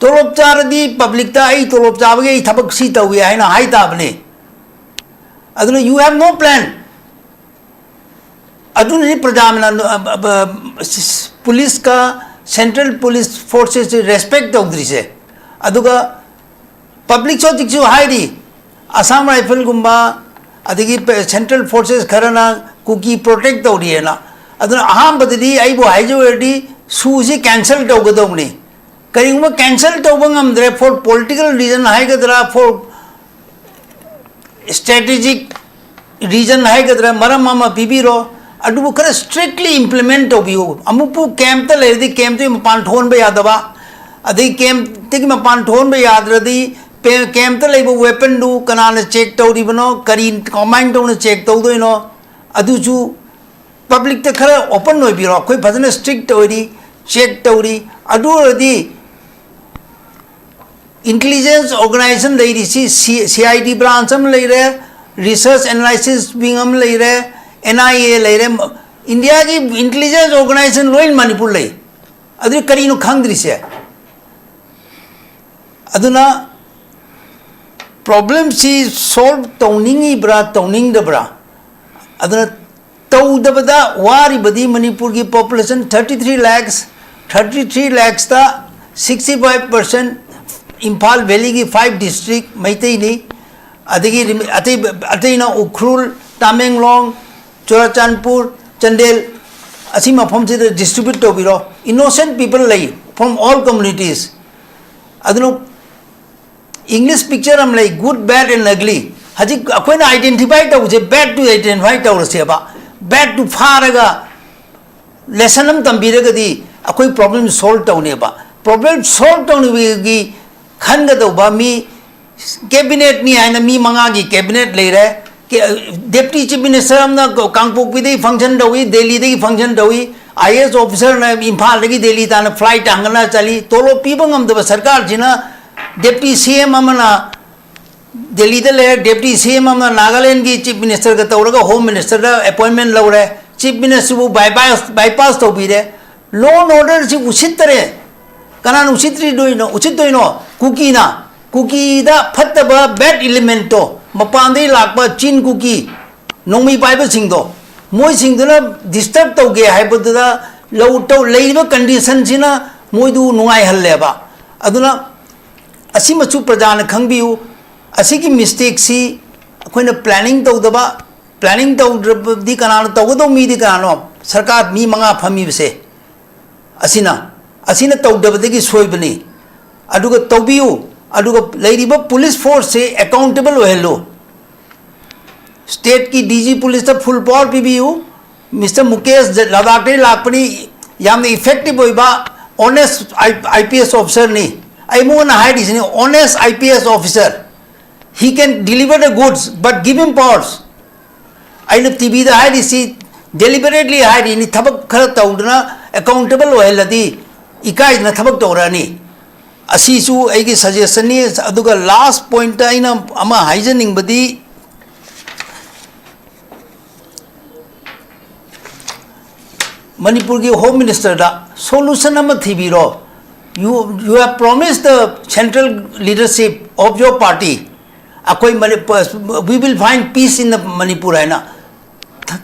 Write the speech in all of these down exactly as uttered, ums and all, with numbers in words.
ꯇꯣꯂꯣꯞ ꯆꯥꯔꯗꯤ ꯄꯕ꯭ꯂꯤꯛꯇ ꯑꯩ ꯇꯣꯂꯣꯞ ꯆꯥꯕꯒꯤ ꯑꯩ ꯊꯕꯛ ꯁꯤ ꯇꯧꯏ ꯍꯥꯏꯅ ꯍꯥꯏ ꯇꯥꯕꯅꯤ꯫ ꯑꯗꯨꯅ you have no plan꯫ ꯑꯗꯨꯅꯅꯤ ꯄ꯭ꯔꯖꯥꯅ ꯄꯨꯂꯤꯁꯀ ꯁꯦꯟꯇ꯭ꯔꯦꯜ ꯄꯨꯂꯤꯁ ꯐꯣꯔꯁꯦꯁꯁꯤ ꯔꯦꯁꯄꯦꯛ ꯇꯧꯗ꯭ꯔꯤꯁꯦ꯫ ꯑꯗꯨꯒ ꯄꯕ꯭ꯂꯤꯛꯁꯨ ꯍꯧꯖꯤꯛꯁꯨ ꯍꯥꯏꯔꯤ, ꯑꯁꯥꯝ ꯔꯥꯏꯐꯜꯒꯨꯝꯕ ꯑꯗꯒꯤ ꯁꯦꯟꯇ꯭ꯔꯦꯜ ꯐꯣꯔꯁꯦꯁ ꯈꯔꯅ ꯀꯨꯀꯤ ꯄ꯭ꯔꯣꯇꯦꯛ ꯇꯧꯔꯤꯑꯅ꯫ ꯑꯗꯨꯅ ꯑꯍꯥꯟꯕꯗꯗꯤ ꯑꯩꯕꯨ ꯍꯥꯏꯖꯧ ꯍꯥꯏꯔꯗꯤ ꯁꯨꯁꯤ ꯀꯦꯟꯁꯦꯜ ꯇꯧꯒꯗꯧꯕꯅꯤ꯫ ꯀꯔꯤꯒꯨꯝꯕ ꯀꯦꯟꯁꯦꯜ ꯇꯧꯕ ꯉꯝꯗ꯭ꯔꯦ, for political reason ꯍꯥꯏꯒꯗ꯭ꯔꯥ, for strategic reason ꯍꯥꯏꯒꯗ꯭ꯔꯥ, ꯃꯔꯝ ꯑꯃ ꯄꯤꯕꯤꯔꯣ, ꯑꯗꯨꯕꯨ ꯈꯔ strictly implement ꯇꯧꯕꯤꯌꯨ꯫ ꯑꯃꯨꯛꯄꯨ ꯀꯦꯝꯞꯇ ꯂꯩꯔꯗꯤ ꯀꯦꯝꯞꯇꯒꯤ ꯃꯄꯥꯟ ꯊꯣꯛꯍꯟꯕ ꯌꯥꯗꯕ, ꯑꯗꯩ ꯀꯦꯝꯞꯇꯒꯤ ꯃꯄꯥꯟ ꯊꯣꯛꯍꯟꯕ ꯌꯥꯗ꯭ꯔꯗꯤ ꯄꯦ-, ꯀꯦꯝꯞꯇ ꯂꯩꯕ weaponꯗꯨ ꯀꯅꯥꯅ ꯆꯦꯛ ꯇꯧꯔꯤꯕꯅꯣ, ꯀꯔꯤ, ꯀꯃꯥꯏꯅ ꯇꯧꯅ ꯆꯦꯛ ꯇꯧꯗꯣꯏꯅꯣ, ꯑꯗꯨꯁꯨ ꯄꯕ꯭ꯂꯤꯛꯇ ꯈꯔ ꯑꯣꯄꯟ ꯑꯣꯏꯕꯤꯔꯣ꯫ ꯑꯩꯈꯣꯏ ꯐꯖꯅ ꯁ꯭ꯇ꯭ꯔꯤꯛ ꯑꯣꯏꯔꯤ, ꯆꯦꯛ ꯇꯧꯔꯤ꯫ ꯑꯗꯨ ꯑꯣꯏꯔꯗꯤ ꯏꯟꯇꯦꯂꯤꯖꯦꯟꯁ ꯑꯣꯔꯒꯅꯥꯏꯖꯦꯁꯟ ꯂꯩꯔꯤꯁꯤ, ꯁꯤ, ꯁꯤ ꯑꯥꯏ ꯗꯤ ꯕ꯭ꯔꯥꯟꯆ ꯑꯃ ꯂꯩꯔꯦ, ꯔꯤꯁꯔꯁ ꯑꯦꯅꯥꯂꯥꯏꯁꯤꯁ ꯋꯤꯡ ꯑꯃ ꯂꯩꯔꯦ, ꯑꯦꯟ ꯑꯥꯏ ꯑꯦ ꯂꯩꯔꯦ꯫ ꯏꯟꯗꯤꯌꯥꯒꯤ ꯏꯟꯇꯦꯂꯤꯖꯦꯟꯁ ꯑꯣꯔꯒꯅꯥꯏꯖꯦꯁꯟ ꯂꯣꯏꯅ ꯃꯅꯤꯄꯨꯔ ꯂꯩ꯫ ꯑꯗꯨꯗꯤ ꯀꯔꯤꯅꯣ ꯈꯪꯗ꯭ꯔꯤꯁꯦ? ꯑꯗꯨꯅ ꯄ꯭ꯔꯣꯕ꯭ꯂꯦꯝꯁꯤ ꯁꯣꯜꯕ ꯇꯧꯅꯤꯡꯉꯤꯕ꯭ꯔꯥ ꯇꯧꯅꯤꯡꯗꯕ꯭ꯔꯥ? ꯑꯗꯨꯅ ꯇꯧꯗꯕꯗ ꯋꯥꯔꯤꯕꯗꯤ ꯃꯅꯤꯄꯨꯔꯒꯤ population thirty three lakhs, thirty three lakhsꯇ sixty five percent Imphal ꯚꯦꯂꯤꯒꯤ five district ꯃꯩꯇꯩꯅꯤ꯫ ꯑꯗꯒꯤ ꯔꯤꯝ-, ꯑꯇꯩ, ꯑꯇꯩꯅ ꯎꯈ꯭ꯔꯨꯜ, ꯇꯥꯃꯦꯡꯂꯣꯡ, ꯆꯨꯔꯥꯆꯥꯟꯄꯨꯔ, ꯆꯥꯟꯗꯦꯜ, ꯑꯁꯤ ꯃꯐꯝꯁꯤꯗ distribute ꯇꯧꯕꯤꯔꯣ꯫ Innocent people ꯂꯩ from all communities꯫ ꯑꯗꯨꯅ English picture ꯑꯃ ꯂꯩ, good, bad and ugly꯫ ꯍꯧꯖꯤꯛ ꯑꯩꯈꯣꯏꯅ identify ꯇꯧꯕꯁꯦ, bad two identify ꯇꯧꯔꯁꯦꯕ꯫ Bad two ꯐꯥꯔꯒ lesson ꯑꯃ ꯇꯝꯕꯤꯔꯒꯗꯤ ꯑꯩꯈꯣꯏ problem solve ꯇꯧꯅꯦꯕ꯫ Problem solve ꯇꯧꯅꯕꯒꯤ ꯈꯟꯒꯗꯧꯕ ꯃꯤ cabinetꯅꯤ ꯍꯥꯏꯅ ꯃꯤ ꯃꯉꯥꯒꯤ cabinet ꯂꯩꯔꯦ꯫ ꯀꯦ-, Deputy Chief Minister ꯑꯃꯅ ꯀ-, ꯀꯥꯡꯄꯣꯛꯄꯤꯗꯒꯤ function ꯇꯧꯏ, ꯗꯦꯜꯂꯤꯗꯒꯤ function ꯇꯧꯏ꯫ ꯑꯥꯏ ꯑꯦ ꯑꯦꯁ officerꯅ ꯏꯝꯐꯥꯜꯗꯒꯤ ꯗꯦꯜꯂꯤ ꯇꯥꯟꯅ flight ꯍꯪꯒꯠꯅ ꯆꯠꯂꯤ꯫ ꯇꯣꯂꯣꯞ ꯄꯤꯕ ꯉꯝꯗꯕ ꯁꯔꯀꯥꯔꯁꯤꯅ Deputy C M ꯑꯃꯅ ꯗꯦꯜꯂꯤꯗ ꯂꯩꯔꯦ, Deputy C M ꯑꯃꯅ ꯅꯥꯒꯥꯂꯦꯟꯒꯤ Chief Ministerꯒ ꯇꯧꯔꯒ Home Ministerꯗ appointment ꯂꯧꯔꯦ꯫ Chief Ministerꯕꯨ bypass, bypass ꯇꯧꯕꯤꯔꯦ꯫ Law and orderꯁꯤ ꯎꯁꯤꯠꯇꯔꯦ꯫ ꯀꯅꯥꯅ ꯎꯁꯤꯠꯇ꯭ꯔꯤꯗꯣꯏꯅꯣ, ꯎꯁꯤꯠꯇꯣꯏꯅꯣ? ꯀꯨꯀꯤꯅ꯫ ꯀꯨꯀꯤꯗ ꯐꯠꯇꯕ bad elementꯇꯣ, ꯃꯄꯥꯟꯗꯒꯤ ꯂꯥꯛꯄ ꯆꯤꯟ ꯀꯨꯀꯤ, ꯅꯣꯡꯃꯩ ꯄꯥꯏꯕꯁꯤꯡꯗꯣ, ꯃꯣꯏꯁꯤꯡꯗꯨꯅ disturb ꯇꯧꯒꯦ ꯍꯥꯏꯕꯗꯨꯗ ꯂꯧ ꯇꯧ-, ꯂꯩꯔꯤꯕ conditionꯁꯤꯅ ꯃꯣꯏꯗꯨ ꯅꯨꯡꯉꯥꯏꯍꯜꯂꯦꯕ꯫ ꯑꯗꯨꯅ ꯑꯁꯤꯃꯁꯨ ꯄ꯭ꯔꯖꯥꯅ ꯈꯪꯕꯤꯌꯨ꯫ ꯑꯁꯤꯒꯤ mistakeꯁꯤ ꯑꯩꯈꯣꯏꯅ planning ꯇꯧꯗꯕ, planning ꯇꯧꯗ꯭ꯔꯕꯗꯤ ꯀꯅꯥꯅꯣ? ꯇꯧꯒꯗꯧ ꯃꯤꯗꯤ ꯀꯅꯥꯅꯣ? ꯁꯔꯀꯥꯔ ꯃꯤ ꯃꯉꯥ ꯐꯝꯃꯤꯕꯁꯦ꯫ ꯑꯁꯤꯅ, ꯑꯁꯤꯅ ꯇꯧꯗꯕꯗꯒꯤ ꯁꯣꯏꯕꯅꯤ꯫ ꯑꯗꯨꯒ ꯇꯧꯕꯤꯌꯨ꯫ ꯑꯗꯨꯒ ꯂꯩꯔꯤꯕ police forceꯁꯦ accountable ꯑꯣꯏꯍꯜꯂꯨ꯫ Stateꯀꯤ D G policeꯇ full power ꯄꯤꯕꯤꯌꯨ꯫ Mister Mukesh ꯂꯗꯥꯈꯇꯒꯤ ꯂꯥꯛꯄꯅꯤ, ꯌꯥꯝꯅ effective ꯑꯣꯏꯕ honest I P S officerꯅꯤ꯫ ꯑꯩ ꯃꯉꯣꯟꯗ ꯍꯥꯏꯔꯤꯁꯤꯅꯤ, honest I P S officer, he can deliver the goods, but give him powers. ꯑꯩꯅ TVꯗ ꯍꯥꯏꯔꯤꯁꯤ, deliberately ꯍꯥꯏꯔꯤꯅꯤ, ꯊꯕꯛ ꯈꯔ ꯇꯧꯗꯅ accountable ꯑꯣꯏꯍꯜꯂꯗꯤ ꯏꯀꯥꯏꯗꯅ ꯊꯕꯛ ꯇꯧꯔꯛꯑꯅꯤ꯫ ꯑꯁꯤꯁꯨ ꯑꯩꯒꯤ suggestionꯅꯤ꯫ ꯑꯗꯨꯒ last pointꯇ ꯑꯩꯅ ꯑꯃ ꯍꯥꯏꯖꯅꯤꯡꯕꯗꯤ, ꯃꯅꯤꯄꯨꯔꯒꯤ Home Ministerꯗ solution ꯑꯃ ꯊꯤꯕꯤꯔꯣ꯫ You, you have promised the central leadership of your party, ꯑꯩꯈꯣꯏ money-, we will find peace in the Manipur ꯍꯥꯏꯅ꯫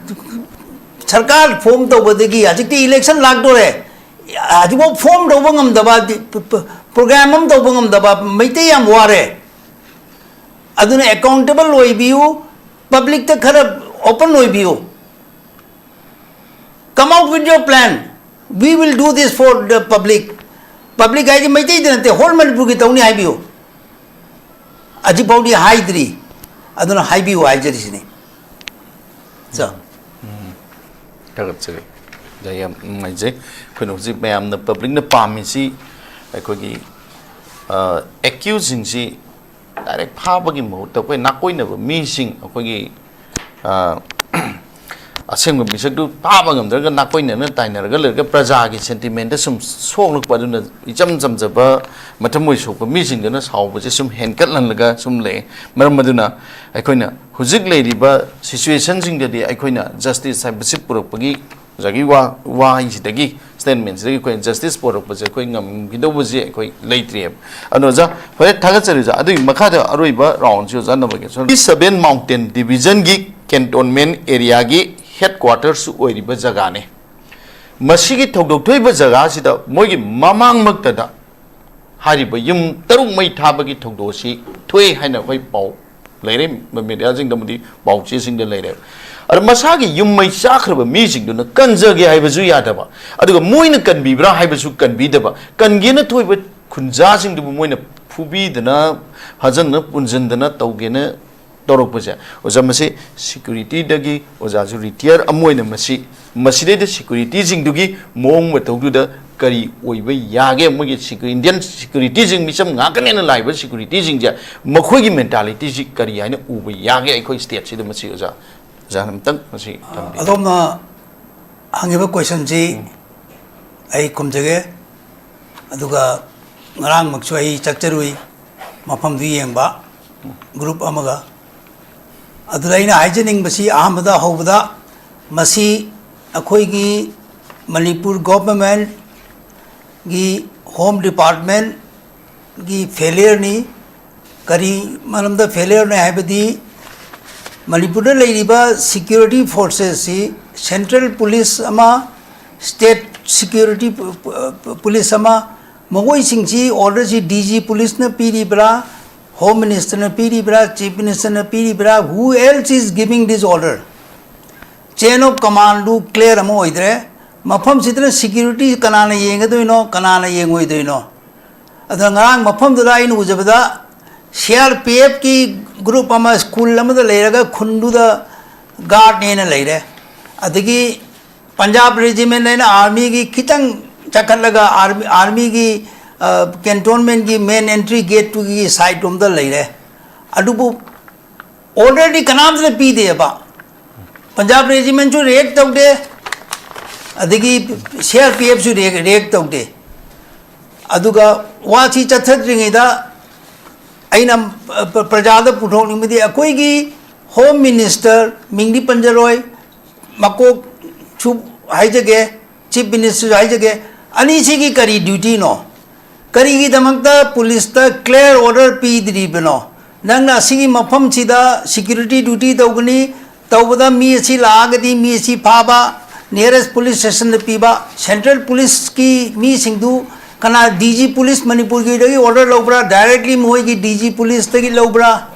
ꯁꯔꯀꯥꯔ form ꯇꯧꯕꯗꯒꯤ ꯍꯧꯖꯤꯛꯇꯤ election ꯂꯥꯛꯇꯣꯔꯦ, ꯍꯧꯖꯤꯛꯐꯥꯎ form ꯇꯧꯕ ꯉꯝꯗꯕ, ꯗꯤ-, ꯄ-, ꯄ-, program ꯑꯃ ꯇꯧꯕ ꯉꯝꯗꯕ ꯃꯩꯇꯩ ꯌꯥꯝ ꯋꯥꯔꯦ꯫ ꯑꯗꯨꯅ accountable ꯑꯣꯏꯕꯤꯌꯨ, publicꯇ ꯈꯔ open ꯑꯣꯏꯕꯤꯌꯨ꯫ Come out with your plan. We will do this for the public. Public ꯍꯥꯏꯗꯤ ꯃꯩꯇꯩꯗ ꯅꯠꯇꯦ, whole ꯃꯅꯤꯄꯨꯔꯒꯤ ꯇꯧꯅꯤ ꯍꯥꯏꯕꯤꯌꯨ꯫ ꯍꯧꯖꯤꯛꯐꯥꯎꯗꯤ ꯍꯥꯏꯗ꯭ꯔꯤ, ꯑꯗꯨꯅ ꯍꯥꯏꯕꯤꯌꯨ ꯍꯥꯏꯖꯔꯤꯁꯤꯅꯤ꯫ ꯆꯥ꯫ ꯊꯥꯒꯠꯆꯔꯤ꯫ ꯌꯥꯝ ꯅꯨꯡꯉꯥꯏꯖꯩ꯫ ꯑꯩꯈꯣꯏꯅ ꯍꯧꯖꯤꯛ ꯃꯌꯥꯝꯅ, publicꯅ ꯄꯥꯝꯃꯤꯁꯤ ꯑꯩꯈꯣꯏꯒꯤ, ꯑ, accusedꯁꯤꯡꯁꯤ direct ꯐꯥꯕꯒꯤ ꯃꯍꯨꯠꯇ ꯑꯩꯈꯣꯏ ꯅꯥꯀꯣꯏꯅꯕ ꯃꯤꯁꯤꯡ, ꯑꯩꯈꯣꯏꯒꯤ, ꯑ, ꯑꯁꯦꯡꯕ ꯃꯤꯁꯛꯇꯨ ꯐꯥꯕ ꯉꯝꯗ꯭ꯔꯒ ꯅꯥꯀꯣꯏꯅꯅ ꯇꯥꯏꯅꯔꯒ ꯂꯩꯔꯒ ꯄ꯭ꯔꯖꯥꯒꯤ sentimentꯇ ꯁꯨꯝ ꯁꯣꯛꯂꯛꯄ, ꯑꯗꯨꯅ ꯏꯆꯝ ꯆꯝꯖꯕ ꯃꯊꯃꯣꯏ ꯁꯣꯛꯄ ꯃꯤꯁꯤꯡꯗꯨꯅ ꯁꯥꯎꯕꯁꯦ ꯁꯨꯝ ꯍꯦꯟꯒꯠꯍꯜꯂꯒ ꯁꯨꯝ ꯂꯩ꯫ ꯃꯔꯝ ꯑꯗꯨꯅ ꯑꯩꯈꯣꯏꯅ ꯍꯧꯖꯤꯛ ꯂꯩꯔꯤꯕ situationꯁꯤꯡꯗꯗꯤ ꯑꯩꯈꯣꯏꯅ justice ꯍꯥꯏꯕꯁꯤ ꯄꯨꯔꯛꯄꯒꯤ ꯑꯣꯖꯥꯒꯤ ꯋꯥ-, ꯋꯥꯍꯩꯁꯤꯗꯒꯤ, ꯁꯤꯗꯒꯤ ꯑꯩꯈꯣꯏ ꯖꯁꯇꯤꯁ ꯄꯨꯔꯛꯄꯁꯦ ꯑꯩꯈꯣꯏ ꯉꯝꯈꯤꯗꯧꯕꯁꯦ ꯑꯩꯈꯣꯏ ꯂꯩꯇ꯭ꯔꯤꯑꯕ꯫ ꯑꯗꯣ ꯑꯣꯖꯥ, ꯐꯔꯦ, ꯊꯥꯒꯠꯆꯔꯤ ꯑꯣꯖꯥ꯫ ꯑꯗꯨꯒꯤ ꯃꯈꯥꯗ ꯑꯔꯣꯏꯕ ꯔꯥꯎꯟꯁꯤ ꯑꯣꯖꯥ ꯅꯝꯃꯒꯦ꯫ ꯏꯁ ꯁꯕꯦꯟ ꯃꯥꯎꯟꯇꯦꯟ ꯗꯤꯕꯤꯖꯟꯒꯤ ꯀꯦꯟꯇꯣꯟꯃꯦꯟ ꯑꯦꯔꯤꯌꯥꯒꯤ ꯍꯦꯗ ꯀ꯭ꯋꯥꯇꯔꯁꯨ ꯑꯣꯏꯔꯤꯕ ꯖꯒꯥꯅꯤ꯫ ꯃꯁꯤꯒꯤ ꯊꯧꯗꯣꯛ ꯊꯣꯛꯏꯕ ꯖꯒꯥꯁꯤꯗ ꯃꯣꯏꯒꯤ ꯃꯃꯥꯡꯃꯛꯇꯗ ꯍꯥꯏꯔꯤꯕ ꯌꯨꯝ ꯇꯔꯨꯛ ꯃꯩ ꯊꯥꯕꯒꯤ ꯊꯧꯗꯣꯛ ꯑꯁꯤ ꯊꯣꯛꯑꯦ ꯍꯥꯏꯅ ꯑꯩꯈꯣꯏ ꯄꯥꯎ ꯂꯩꯔꯦ, ꯃꯦꯗꯤꯌꯥꯁꯤꯡꯗ ꯑꯃꯗꯤ ꯄꯥꯎ ꯆꯦꯁꯤꯡꯗ ꯂꯩꯔꯦ꯫ ꯑꯗ ꯃꯁꯥꯒꯤ ꯌꯨꯝ ꯃꯩ ꯆꯥꯈ꯭ꯔꯕ ꯃꯤꯁꯤꯡꯗꯨꯅ ꯀꯟꯖꯒꯦ ꯍꯥꯏꯕꯁꯨ ꯌꯥꯗꯕ, ꯑꯗꯨꯒ ꯃꯣꯏꯅ ꯀꯟꯕꯤꯕ꯭ꯔꯥ ꯍꯥꯏꯕꯁꯨ ꯀꯟꯕꯤꯗꯕ, ꯀꯟꯒꯦꯅ ꯊꯣꯛꯏꯕ ꯈꯨꯟꯖꯥꯁꯤꯡꯗꯨꯕꯨ ꯃꯣꯏꯅ ꯐꯨꯕꯤꯗꯅ, ꯐꯥꯖꯟꯗꯅ, ꯄꯨꯟꯁꯤꯟꯗꯅ ꯇꯧꯒꯦꯅ ꯇꯧꯔꯛꯄꯁꯦ, ꯑꯣꯖꯥ, ꯃꯁꯤ ꯁꯤꯀ꯭ꯌꯨꯔꯤꯇꯤꯗꯒꯤ, ꯑꯣꯖꯥꯁꯨ ꯔꯤꯇꯤꯌꯔ ꯑꯃ ꯑꯣꯏꯅ, ꯃꯁꯤ, ꯃꯁꯤꯗꯩꯗ ꯁꯤꯀ꯭ꯌꯨꯔꯤꯇꯤꯁꯤꯡꯗꯨꯒꯤ ꯃꯑꯣꯡ ꯃꯇꯧꯗꯨꯗ ꯀꯔꯤ ꯑꯣꯏꯕ ꯌꯥꯒꯦ? ꯃꯣꯏꯒꯤ ꯁꯤꯀ꯭ꯌꯨ-, ꯏꯟꯗꯤꯌꯟ ꯁꯤꯀ꯭ꯌꯨꯔꯤꯇꯤꯁꯤꯡ ꯃꯤꯆꯝ ꯉꯥꯛꯇꯅꯦꯅ ꯂꯥꯛꯏꯕ ꯁꯤꯀ꯭ꯌꯨꯔꯤꯇꯤꯁꯤꯡꯁꯦ, ꯃꯈꯣꯏꯒꯤ ꯃꯦꯟꯇꯥꯂꯤꯇꯤꯁꯤ ꯀꯔꯤ ꯍꯥꯏꯅ ꯎꯕ ꯌꯥꯒꯦ ꯑꯩꯈꯣꯏ ꯁ꯭ꯇꯦꯠꯁꯤꯗ? ꯃꯁꯤ ꯑꯣꯖꯥ, ꯑꯣꯖꯥꯅ ꯑꯝꯇꯪ ꯃꯁꯤ ꯊꯝꯕꯤꯌꯨ꯫ ꯑꯗꯣꯝꯅ ꯍꯪꯉꯤꯕ ꯀꯣꯏꯁꯟꯁꯤ ꯑꯩ ꯈꯨꯝꯖꯒꯦ꯫ ꯑꯗꯨꯒ ꯉꯔꯥꯡꯃꯛꯁꯨ ꯑꯩ ꯆꯠꯆꯔꯨꯏ ꯃꯐꯝꯗꯨ ꯌꯦꯡꯕ, ꯒ꯭ꯔꯨꯞ ꯑꯃꯒ꯫ ꯑꯗꯨꯗ ꯑꯩꯅ ꯍꯥꯏꯖꯅꯤꯡꯕꯁꯤ, ꯑꯍꯥꯟꯕꯗ ꯍꯧꯕꯗ, ꯃꯁꯤ ꯑꯩꯈꯣꯏꯒꯤ ꯃꯅꯤꯄꯨꯔ ꯒꯣꯚꯔꯟꯃꯦꯟꯒꯤ ꯍꯣꯝ ꯗꯤꯄꯥꯔꯠꯃꯦꯟꯒꯤ ꯐꯦꯂꯤꯌꯔꯅꯤ꯫ ꯀꯔꯤ ꯃꯔꯝꯗ ꯐꯦꯂꯤꯌꯔꯅꯤ ꯍꯥꯏꯕꯗꯤ, ꯃꯅꯤꯄꯨꯔꯗ ꯂꯩꯔꯤꯕ ꯁꯤꯀ꯭ꯌꯨꯔꯤꯇꯤ ꯐꯣꯔꯁꯦꯁꯁꯤ, ꯁꯦꯟꯇ꯭ꯔꯦꯜ ꯄꯨꯂꯤꯁ ꯑꯃ, ꯁ꯭ꯇꯦꯠ ꯁꯤꯀ꯭ꯌꯨꯔꯤꯇꯤ ꯄꯨ-, ꯄꯨ-, ꯄꯨꯂꯤꯁ ꯑꯃ, ꯃꯈꯣꯏꯁꯤꯡꯁꯤ ꯑꯣꯔꯗꯔꯁꯤ ꯗꯤ ꯖꯤ ꯄꯨꯂꯤꯁꯅ ꯄꯤꯔꯤꯕ꯭ꯔꯥ, ꯍꯣꯝ ꯃꯤꯅꯤꯁꯇꯔꯅ ꯄꯤꯔꯤꯕ꯭ꯔꯥ, ꯆꯤꯐ ꯃꯤꯅꯤꯁꯇꯔꯅ ꯄꯤꯔꯤꯕ꯭ꯔꯥ, who else is giving this order? Chain of command do clear ꯑꯃ ꯑꯣꯏꯗ꯭ꯔꯦ꯫ ꯃꯐꯝꯁꯤꯗꯅ ꯁꯤꯀ꯭ꯌꯨꯔꯤꯇꯤ ꯀꯅꯥꯅ ꯌꯦꯡꯒꯗꯣꯏꯅꯣ, ꯀꯅꯥꯅ ꯌꯦꯡꯉꯣꯏꯗꯣꯏꯅꯣ? ꯑꯗꯨꯅ ꯉꯔꯥꯡ ꯃꯐꯝꯗꯨꯗ ꯑꯩꯅ ꯎꯖꯕꯗ, ꯁꯤ ꯑꯥꯔ ꯄꯤ ꯑꯦꯐꯀꯤ ꯒ꯭ꯔꯨꯞ ꯑꯃ ꯁ꯭ꯀꯨꯜ ꯑꯃꯗ ꯂꯩꯔꯒ ꯈꯨꯟꯗꯨꯗ ꯒꯥꯔꯗꯅꯦꯅ ꯂꯩꯔꯦ꯫ ꯑꯗꯒꯤ ꯄꯟꯖꯥꯕ ꯔꯦꯖꯤꯃꯦꯟ ꯍꯥꯏꯅ ꯑꯥꯔꯃꯤꯒꯤ ꯈꯤꯇꯪ ꯆꯠꯈꯠꯂꯒ ꯑꯥꯔꯃꯤ, ꯑꯥꯔꯃꯤꯒꯤ, ꯑ, ꯀꯦꯟꯇꯣꯟꯃꯦꯟꯒꯤ ꯃꯦꯟ ꯑꯦꯟꯇ꯭ꯔꯤ ꯒꯦꯠꯇꯨꯒꯤ ꯁꯥꯏꯠ ꯔꯣꯝꯗ ꯂꯩꯔꯦ꯫ ꯑꯗꯨꯕꯨ ꯑꯣꯔꯗꯔꯗꯤ ꯀꯅꯥꯝꯇꯅ ꯄꯤꯗꯦꯕ꯫ ꯄꯟꯖꯥꯕ ꯔꯦꯖꯤꯃꯦꯟꯁꯨ ꯔꯤꯌꯦꯛ ꯇꯧꯗꯦ, ꯑꯗꯒꯤ ꯁꯤ ꯑꯥꯔ ꯄꯤ ꯑꯦꯐꯁꯨ ꯔꯤꯌꯦꯛ, ꯔꯤꯌꯦꯛ ꯇꯧꯗꯦ꯫ ꯑꯗꯨꯒ ꯋꯥꯁꯤ ꯆꯠꯊꯗ꯭ꯔꯤꯉꯩꯗ ꯑꯩꯅ, ꯑ, ꯄ꯭ꯔ-, ꯄ꯭ꯔꯖꯥꯗ ꯄꯨꯊꯣꯛꯅꯤꯡꯕꯗꯤ, ꯑꯩꯈꯣꯏꯒꯤ ꯍꯣꯝ ꯃꯤꯅꯤꯁꯇꯔ, ꯃꯤꯡꯗꯤ ꯄꯟꯖꯔꯣꯏ, ꯃꯀꯣꯛꯁꯨ ꯍꯥꯏꯖꯒꯦ, ꯆꯤꯐ ꯃꯤꯅꯤꯁꯇꯔꯁꯨ ꯍꯥꯏꯖꯒꯦ, ꯑꯅꯤꯁꯤꯒꯤ ꯀꯔꯤ ꯗ꯭ꯌꯨꯇꯤꯅꯣ? ꯀꯔꯤꯒꯤꯗꯃꯛꯇ ꯄꯨꯂꯤꯁꯇ ꯀ꯭ꯂꯤꯌꯥꯔ ꯑꯣꯔꯗꯔ ꯄꯤꯗ꯭ꯔꯤꯕꯅꯣ? ꯅꯪꯅ ꯑꯁꯤꯒꯤ ꯃꯐꯝꯁꯤꯗ ꯁꯤꯀ꯭ꯌꯨꯔꯤꯇꯤ ꯗ꯭ꯌꯨꯇꯤ ꯇꯧꯒꯅꯤ, ꯇꯧꯕꯗ ꯃꯤ ꯑꯁꯤ ꯂꯥꯛꯑꯒꯗꯤ ꯃꯤ ꯑꯁꯤ ꯐꯥꯕ, ꯅꯤꯌꯔꯦꯁ ꯄꯨꯂꯤꯁ ꯁ꯭ꯇꯦꯁꯟꯗ ꯄꯤꯕ, ꯁꯦꯟꯇ꯭ꯔꯦꯜ ꯄꯨꯂꯤꯁꯀꯤ ꯃꯤꯁꯤꯡꯗꯨ ꯀꯅꯥ, ꯗꯤ ꯖꯤ ꯄꯨꯂꯤꯁ ꯃꯅꯤꯄꯨꯔꯒꯤꯗꯒꯤ ꯑꯣꯔꯗꯔ ꯂꯧꯕ꯭ꯔꯥ, ꯗꯥꯏꯔꯦꯛꯂꯤ ꯃꯣꯏꯒꯤ ꯗꯤ ꯖꯤ ꯄꯨꯂꯤꯁꯇꯒꯤ ꯂꯧꯕ꯭ꯔꯥ,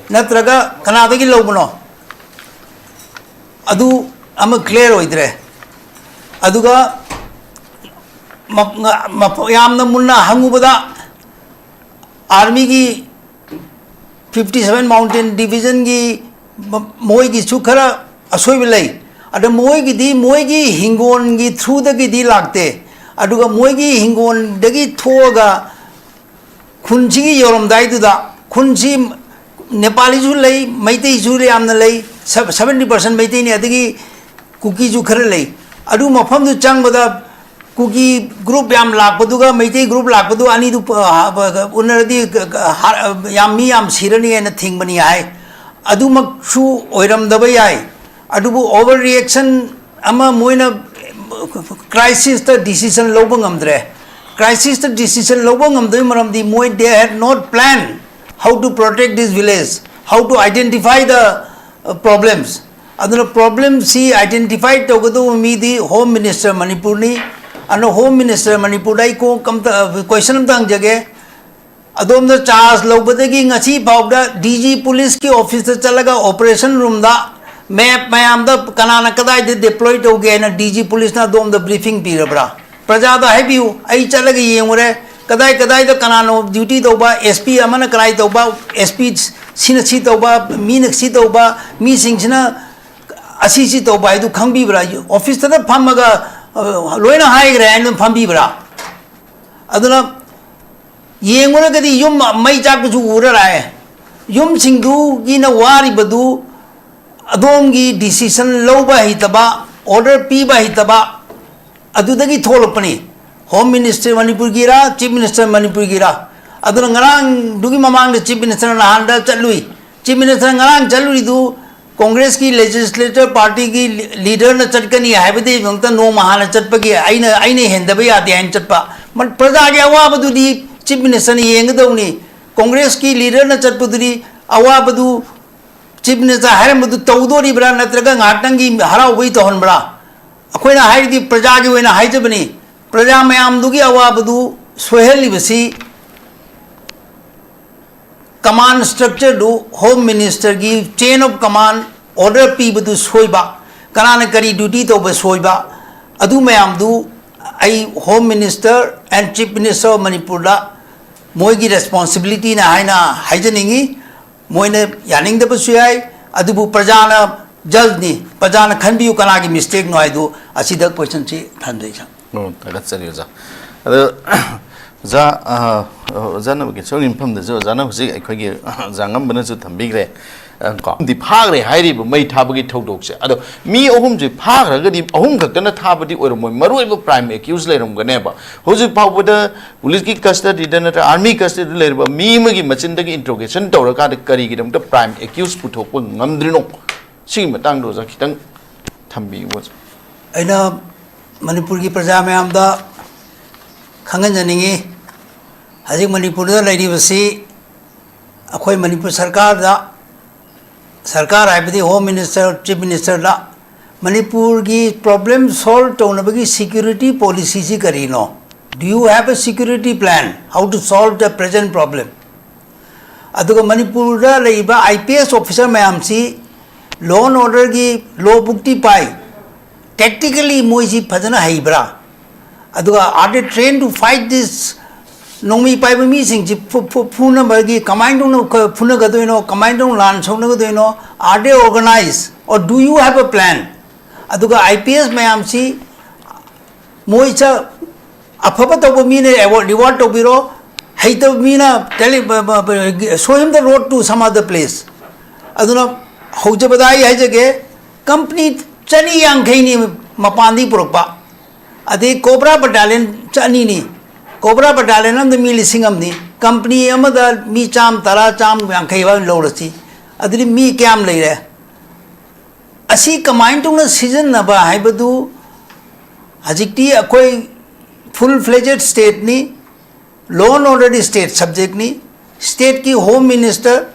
ꯅꯠꯇ꯭ꯔꯒ ꯀꯅꯥꯗꯒꯤ ꯂꯧꯕꯅꯣ? ꯑꯗꯨ ꯑꯃ ꯀ꯭ꯂꯤꯌꯥꯔ ꯑꯣꯏꯗ꯭ꯔꯦ꯫ ꯑꯗꯨꯒ ꯃ-, ꯃ-, ꯌꯥꯝꯅ ꯃꯨꯟꯅ ꯍꯪꯉꯨꯕꯗ, ꯑꯥꯔꯃꯤꯒꯤ ꯐꯤꯐꯇꯤ ꯁꯚꯦꯟ ꯃꯥꯎꯟꯇꯦꯟ ꯗꯤꯕꯤꯖꯟꯒꯤ ꯃ-, ꯃꯣꯏꯒꯤꯁꯨ ꯈꯔ ꯑꯁꯣꯏꯕ ꯂꯩ꯫ ꯑꯗ ꯃꯣꯏꯒꯤꯗꯤ ꯃꯣꯏꯒꯤ ꯍꯤꯡꯒꯣꯜꯒꯤ ꯊ꯭ꯔꯨꯗꯒꯤꯗꯤ ꯂꯥꯛꯇꯦ, ꯑꯗꯨꯒ ꯃꯣꯏꯒꯤ ꯍꯤꯡꯒꯣꯜꯗꯒꯤ ꯊꯣꯛꯑꯒ ꯈꯨꯟꯁꯤꯒꯤ ꯌꯧꯔꯝꯗꯥꯏꯗꯨꯗ, ꯈꯨꯟꯁꯤ ꯅꯦꯄꯥꯂꯤꯁꯨ ꯂꯩ, ꯃꯩꯇꯩꯁꯨ ꯌꯥꯝꯅ ꯂꯩ, ꯁꯚꯦꯟꯇꯤ ꯄꯥꯔꯁꯦꯟ ꯃꯩꯇꯩꯅꯤ, ꯑꯗꯒꯤ ꯀꯨꯀꯤꯁꯨ ꯈꯔ ꯂꯩ꯫ ꯑꯗꯨ ꯃꯐꯝꯗꯨ ꯆꯪꯕꯗ ꯀꯨꯀꯤ ꯒ꯭ꯔꯨꯞ ꯌꯥꯝ ꯂꯥꯛꯄꯗꯨꯒ ꯃꯩꯇꯩ ꯒ꯭ꯔꯨꯞ ꯂꯥꯛꯄꯗꯨ ꯑꯅꯤꯗꯨ, ꯑ, ꯎꯅꯔꯗꯤ, ꯑ, ꯌꯥꯝ, ꯃꯤ ꯌꯥꯝ ꯁꯤꯔꯅꯤ ꯍꯥꯏꯅ ꯊꯤꯡꯕꯅꯤ ꯍꯥꯏ꯫ ꯑꯗꯨꯃꯛꯁꯨ ꯑꯣꯏꯔꯝꯗꯕ ꯌꯥꯏ꯫ ꯑꯗꯨꯕꯨ ꯑꯣꯚꯔ ꯔꯤꯌꯦꯛꯁꯟ ꯑꯃ, ꯃꯣꯏꯅ ꯀ꯭ꯔꯥꯏꯁꯤꯁꯇ ꯗꯤꯁꯤꯖꯟ ꯂꯧꯕ ꯉꯝꯗ꯭ꯔꯦ꯫ ꯀ꯭ꯔꯥꯏꯁꯤꯁꯇ ꯗꯤꯁꯤꯖꯟ ꯂꯧꯕ ꯉꯝꯗꯕꯒꯤ ꯃꯔꯝꯗꯤ ꯃꯣꯏ, they had not plan how to protect this village, how to identify the, uh, problems. ꯑꯗꯨꯅ ꯄ꯭ꯔꯣꯕ꯭ꯂꯦꯝꯁꯤ ꯑꯥꯏꯗꯦꯟꯇꯤꯐꯥꯏ ꯇꯧꯒꯗꯧꯕ ꯃꯤꯗꯤ ꯍꯣꯝ ꯃꯤꯅꯤꯁꯇꯔ ꯃꯅꯤꯄꯨꯔꯅꯤ꯫ ꯑꯗꯨꯅ ꯍꯣꯝ ꯃꯤꯅꯤꯁꯇꯔ ꯃꯅꯤꯄꯨꯔꯗ ꯑꯩ ꯀꯣꯛ ꯑꯝꯇ, ꯀꯣꯏꯁꯟ ꯑꯝꯇ ꯍꯪꯖꯒꯦ꯫ ꯑꯗꯣꯝꯗ ꯆꯥꯔꯖ ꯂꯧꯕꯗꯒꯤ ꯉꯁꯤ ꯐꯥꯎꯗ ꯗꯤ ꯖꯤ ꯄꯨꯂꯤꯁꯀꯤ ꯑꯣꯐꯤꯁꯇ ꯆꯠꯂꯒ ꯑꯣꯄꯔꯦꯁꯟ ꯔꯨꯝꯗ ꯃꯦꯞ ꯃꯌꯥꯝꯗ ꯀꯅꯥꯅ ꯀꯗꯥꯏꯗ ꯗꯤꯄ꯭ꯂꯣꯏ ꯇꯧꯒꯦ ꯍꯥꯏꯅ ꯗꯤ ꯖꯤ ꯄꯨꯂꯤꯁꯅ ꯑꯗꯣꯝꯗ ꯕ꯭ꯔꯤꯐꯤꯡ ꯄꯤꯔꯕ꯭ꯔꯥ? ꯄ꯭ꯔꯖꯥꯗ ꯍꯥꯏꯕꯤꯌꯨ, ꯑꯩ ꯆꯠꯂꯒ ꯌꯦꯡꯉꯨꯔꯦ, ꯀꯗꯥꯏ ꯀꯗꯥꯏꯗ ꯀꯅꯥꯅꯣ ꯗ꯭ꯌꯨꯇꯤ ꯇꯧꯕ, ꯑꯦꯁ ꯄꯤ ꯑꯃꯅ ꯀꯗꯥꯏ ꯇꯧꯕ, ꯑꯦꯁ ꯄꯤ ꯁꯤꯅ ꯁꯤ ꯇꯧꯕ, ꯃꯤꯅ ꯁꯤ ꯇꯧꯕ, ꯃꯤꯁꯤꯡꯁꯤꯅ ꯑꯁꯤ ꯁꯤ ꯇꯧꯕ ꯍꯥꯏꯗꯨ ꯈꯪꯕꯤꯕ꯭ꯔꯥ? ꯑꯣꯐꯤꯁꯇꯗ ꯐꯝꯃꯒ, ꯑ, ꯂꯣꯏꯅ ꯍꯥꯏꯈ꯭ꯔꯦ ꯍꯥꯏꯅ ꯑꯗꯨꯝ ꯐꯝꯕꯤꯕ꯭ꯔꯥ? ꯑꯗꯨꯅ ꯌꯦꯡꯉꯨꯔꯒꯗꯤ ꯌꯨꯝ ꯃꯩ ꯆꯥꯛꯄꯁꯨ ꯎꯔꯔꯥꯏ꯫ ꯌꯨꯝꯁꯤꯡꯗꯨꯒꯤꯅ ꯋꯥꯔꯤꯕꯗꯨ ꯑꯗꯣꯝꯒꯤ ꯗꯤꯁꯤꯖꯟ ꯂꯧꯕ ꯍꯩꯇꯕ, ꯑꯣꯔꯗꯔ ꯄꯤꯕ ꯍꯩꯇꯕ, ꯑꯗꯨꯗꯒꯤ ꯊꯣꯛꯂꯛꯄꯅꯤ꯫ ꯍꯣꯝ ꯃꯤꯅꯤꯁꯇꯔ ꯃꯅꯤꯄꯨꯔꯒꯤꯔꯥ, ꯆꯤꯐ ꯃꯤꯅꯤꯁꯇꯔ ꯃꯅꯤꯄꯨꯔꯒꯤꯔꯥ? ꯑꯗꯨꯅ ꯉꯔꯥꯡꯗꯨꯒꯤ ꯃꯃꯥꯡꯗ ꯆꯤꯐ ꯃꯤꯅꯤꯁꯇꯔ ꯅꯍꯥꯟꯗ ꯆꯠꯂꯨꯏ꯫ ꯆꯤꯐ ꯃꯤꯅꯤꯁꯇꯔ ꯉꯔꯥꯡ ꯆꯠꯂꯨꯔꯤꯗꯨ ꯀꯣꯡꯒ꯭ꯔꯦꯁꯀꯤ ꯂꯦꯖꯤꯁꯂꯦꯇꯔ ꯄꯥꯔꯇꯤꯒꯤ ꯂꯤ-, ꯂꯤꯗꯔꯅ ꯆꯠꯀꯅꯤ ꯍꯥꯏꯕꯗꯒꯤꯗꯃꯛꯇ ꯅꯣꯡꯃ ꯍꯥꯟꯅ ꯆꯠꯄꯒꯤ ꯑꯩꯅ, ꯑꯩꯅ ꯍꯦꯟꯗꯕ ꯌꯥꯗꯦ ꯍꯥꯏꯅ ꯆꯠꯄ꯫ ꯃ-, ꯄ꯭ꯔꯖꯥꯒꯤ ꯑꯋꯥꯕꯗꯨꯗꯤ ꯆꯤꯐ ꯃꯤꯅꯤꯁꯇꯔꯅ ꯌꯦꯡꯒꯗꯧꯅꯤ꯫ ꯀꯣꯡꯒ꯭ꯔꯦꯁꯀꯤ ꯂꯤꯗꯔꯅ ꯆꯠꯄꯗꯨꯗꯤ ꯑꯋꯥꯕꯗꯨ ꯆꯤꯐ ꯃꯤꯅꯤꯁꯇꯔ ꯍꯥꯏꯔꯝꯕꯗꯨ ꯇꯧꯗꯣꯔꯤꯕ꯭ꯔꯥ, ꯅꯠꯇ꯭ꯔꯒ ꯉꯥꯏꯍꯥꯛꯇꯪꯒꯤ ꯍꯔꯥꯎꯕꯩ ꯇꯧꯍꯟꯕ꯭ꯔꯥ? ꯑꯩꯈꯣꯏꯅ ꯍꯥꯏꯔꯤꯗꯤ ꯄ꯭ꯔꯖꯥꯒꯤ ꯑꯣꯏꯅ ꯍꯥꯏꯖꯕꯅꯤ꯫ ꯄ꯭ꯔꯖꯥ ꯃꯌꯥꯝꯗꯨꯒꯤ ꯑꯋꯥꯕꯗꯨ ꯁꯣꯏꯍꯜꯂꯤꯕꯁꯤ ꯀꯃꯥꯟ ꯁ꯭ꯇ꯭ꯔꯛꯆꯔꯗꯨ, ꯍꯣꯝ ꯃꯤꯅꯤꯁꯇꯔꯒꯤ ꯆꯦꯟ ꯑꯣꯐ ꯀꯃꯥꯟ ꯑꯣꯔꯗꯔ ꯄꯤꯕꯗꯨ ꯁꯣꯏꯕ, ꯀꯅꯥꯅ ꯀꯔꯤ ꯗ꯭ꯌꯨꯇꯤ ꯇꯧꯕ ꯁꯣꯏꯕ, ꯑꯗꯨ ꯃꯌꯥꯝꯗꯨ ꯑꯩ home minister and chief minister of ꯃꯅꯤꯄꯨꯔꯗ ꯃꯣꯏꯒꯤ ꯔꯦꯁꯄꯣꯟꯁꯤꯕꯤꯂꯤꯇꯤꯅ ꯍꯥꯏꯅ ꯍꯥꯏꯖꯅꯤꯡꯉꯤ꯫ ꯃꯣꯏꯅ ꯌꯥꯅꯤꯡꯗꯕꯁꯨ ꯌꯥꯏ, ꯑꯗꯨꯕꯨ ꯄ꯭ꯔꯖꯥꯅ ꯖꯖꯅꯤ, ꯄ꯭ꯔꯖꯥꯅ ꯈꯟꯕꯤꯌꯨ ꯀꯅꯥꯒꯤ ꯃꯤꯁꯇꯦꯛꯅꯣ ꯍꯥꯏꯗꯨ꯫ ꯑꯁꯤꯗ ꯀꯣꯏꯁꯟꯁꯤ ꯊꯝꯖꯩ, ꯁꯥꯔ꯫ ꯑꯣ, ꯊꯥꯒꯠꯆꯔꯤ, ꯑꯣꯖꯥ꯫ ꯑꯗꯣ, ꯑꯣꯖꯥ, ꯑ, ꯑꯣꯖꯥꯅ ꯁꯣꯝꯒꯤ ꯃꯐꯝꯗꯁꯨ ꯑꯣꯖꯥꯅ ꯍꯧꯖꯤꯛ ꯑꯩꯈꯣꯏꯒꯤ, ꯑꯣꯖꯥ ꯉꯝꯕꯅꯁꯨ ꯊꯝꯕꯤꯈ꯭ꯔꯦ꯫ ꯑ, ꯀꯣ, ꯗꯤ ꯐꯥꯈ꯭ꯔꯦ ꯍꯥꯏꯔꯤꯕ ꯃꯩ ꯊꯥꯕꯒꯤ ꯊꯧꯗꯣꯛꯁꯦ꯫ ꯑꯗꯣ ꯃꯤ ꯑꯍꯨꯝꯁꯦ ꯐꯥꯈ꯭ꯔꯒꯗꯤ ꯑꯍꯨꯝ ꯈꯛꯇꯅ ꯊꯥꯕꯗꯤ ꯑꯣꯏꯔꯝꯃꯣꯏ, ꯃꯔꯨ ꯑꯣꯏꯕ ꯄ꯭ꯔꯥꯏꯝ ꯑꯦꯀ꯭ꯌꯨꯁ ꯂꯩꯔꯝꯒꯅꯦꯕ꯫ ꯍꯧꯖꯤꯛ ꯐꯥꯎꯕꯗ ꯄꯨꯂꯤꯁꯀꯤ ꯀꯁꯇꯗꯤꯗ ꯅꯠꯇ꯭ꯔꯒ ꯑꯥꯔꯃꯤ ꯀꯁꯇꯗꯤꯗ ꯂꯩꯔꯤꯕ ꯃꯤ ꯑꯃꯒꯤ ꯃꯆꯤꯟꯗꯒꯤ ꯏꯟꯇ꯭ꯔꯣꯒꯦꯁꯟ ꯇꯧꯔꯀꯥꯟꯗ ꯀꯔꯤꯒꯤꯗꯃꯛꯇ ꯄ꯭ꯔꯥꯏꯝ ꯑꯦꯀ꯭ꯌꯨꯁ ꯄꯨꯊꯣꯛꯄ ꯉꯝꯗ꯭ꯔꯤꯅꯣ? ꯁꯤꯒꯤ ꯃꯇꯥꯡꯗ ꯑꯣꯖꯥ ꯈꯤꯇꯪ ꯊꯝꯕꯤꯌꯨ, ꯑꯣꯖꯥ꯫ ꯑꯩꯅ ꯃꯅꯤꯄꯨꯔꯒꯤ ꯄ꯭ꯔꯖꯥ ꯃꯌꯥꯝꯗ ꯈꯪꯍꯟꯖꯅꯤꯡꯉꯤ, ꯍꯧꯖꯤꯛ ꯃꯅꯤꯄꯨꯔꯗ ꯂꯩꯔꯤꯕꯁꯤ ꯑꯩꯈꯣꯏ ꯃꯅꯤꯄꯨꯔ ꯁꯔꯀꯥꯔꯗ, ꯁꯔꯀꯥꯔ ꯍꯥꯏꯕꯗꯤ ꯍꯣꯝ ꯃꯤꯅꯤꯁꯇꯔ, ꯆꯤꯐ ꯃꯤꯅꯤꯁꯇꯔꯗ ꯃꯅꯤꯄꯨꯔꯒꯤ ꯄ꯭ꯔꯣꯕ꯭ꯂꯦꯝ ꯁꯣꯜꯕ ꯇꯧꯅꯕꯒꯤ ꯁꯦꯀ꯭ꯌꯨꯔꯤꯇꯤ ꯄꯣꯂꯤꯁꯤꯁꯤ ꯀꯔꯤꯅꯣ? Do you have a security plan how to solve the present problem? ꯑꯗꯨꯒ ꯃꯅꯤꯄꯨꯔꯗ ꯂꯩꯔꯤꯕ ꯑꯥꯏ ꯄꯤ ꯑꯦꯁ ꯑꯣꯐꯤꯁꯔ ꯃꯌꯥꯝꯁꯤ ꯂꯣ ꯑꯦꯟ ꯑꯣꯔꯗꯔꯒꯤ ꯂꯣ ꯕꯨꯛꯇꯤ ꯄꯥꯏ, ꯇꯦꯛꯇꯤꯀꯦꯜꯂꯤ ꯃꯣꯏꯁꯤ ꯐꯖꯅ ꯍꯩꯕ꯭ꯔꯥ? ꯑꯗꯨꯒ are they trained to fight this? ꯅꯣꯡꯃꯩ ꯄꯥꯏꯕ ꯃꯤꯁꯤꯡꯁꯤ ꯐꯨ-, ꯐꯨ-, ꯐꯨꯅꯕꯒꯤ ꯀꯃꯥꯏꯅ ꯇꯧꯅ ꯈ-, ꯐꯨꯅꯒꯗꯣꯏꯅꯣ? ꯀꯃꯥꯏꯅ ꯇꯧꯅ ꯂꯥꯟ ꯁꯣꯛꯅꯒꯗꯣꯏꯅꯣ? Are they organized? Or do you have a plan? ꯑꯗꯨꯒ ꯑꯥꯏ ꯄꯤ ꯑꯦꯁ ꯃꯌꯥꯝꯁꯤ ꯃꯣꯏ ꯆ-, ꯑꯐꯕ ꯇꯧꯕ ꯃꯤꯅ ꯑꯦꯋꯥꯔꯗ, ꯔꯤꯋꯥꯔꯗ ꯇꯧꯕꯤꯔꯣ, ꯍꯩꯇꯕ ꯃꯤꯅ ꯇꯦꯂꯤ-, ꯕ-, ꯕ-, ꯕ-, show him the road to some other place꯫ ꯑꯗꯨꯅ ꯍꯧꯖꯕꯗ ꯑꯩ ꯍꯥꯏꯖꯒꯦ, ꯀꯝꯄꯅꯤ ꯆꯅꯤ ꯌꯥꯡꯈꯩꯅꯤ ꯃꯄꯥꯟꯗꯒꯤ ꯄꯨꯔꯛꯄ, ꯑꯗꯩ ꯀꯣꯕ꯭ꯔꯥ ꯕꯠꯇꯥꯂꯤꯌꯟ ꯆꯅꯤꯅꯤ, ꯀꯣꯕ꯭ꯔꯥ ꯕꯠꯇꯥꯂꯤꯌꯟ ꯑꯃꯗ ꯃꯤ ꯂꯤꯁꯤꯡ ꯑꯃꯅꯤ, ꯀꯝꯄꯅꯤ ꯑꯃꯗ ꯃꯤ ꯆꯥꯝ ꯇꯔꯥ, ꯆꯥꯝ ꯌꯥꯡꯈꯩ ꯍꯥꯏꯕ ꯂꯧꯔꯁꯤ, ꯑꯗꯨꯗꯤ ꯃꯤ ꯀꯌꯥꯝ ꯂꯩꯔꯦ? ꯑꯁꯤ ꯀꯃꯥꯏꯅ ꯇꯧꯅ ꯁꯤꯖꯤꯟꯅꯕ ꯍꯥꯏꯕꯗꯨ, ꯍꯧꯖꯤꯛꯇꯤ ꯑꯩꯈꯣꯏ full fledged stateꯅꯤ, law and orderꯗꯤ state subjectꯅꯤ꯫ Stateꯀꯤ Home Minister,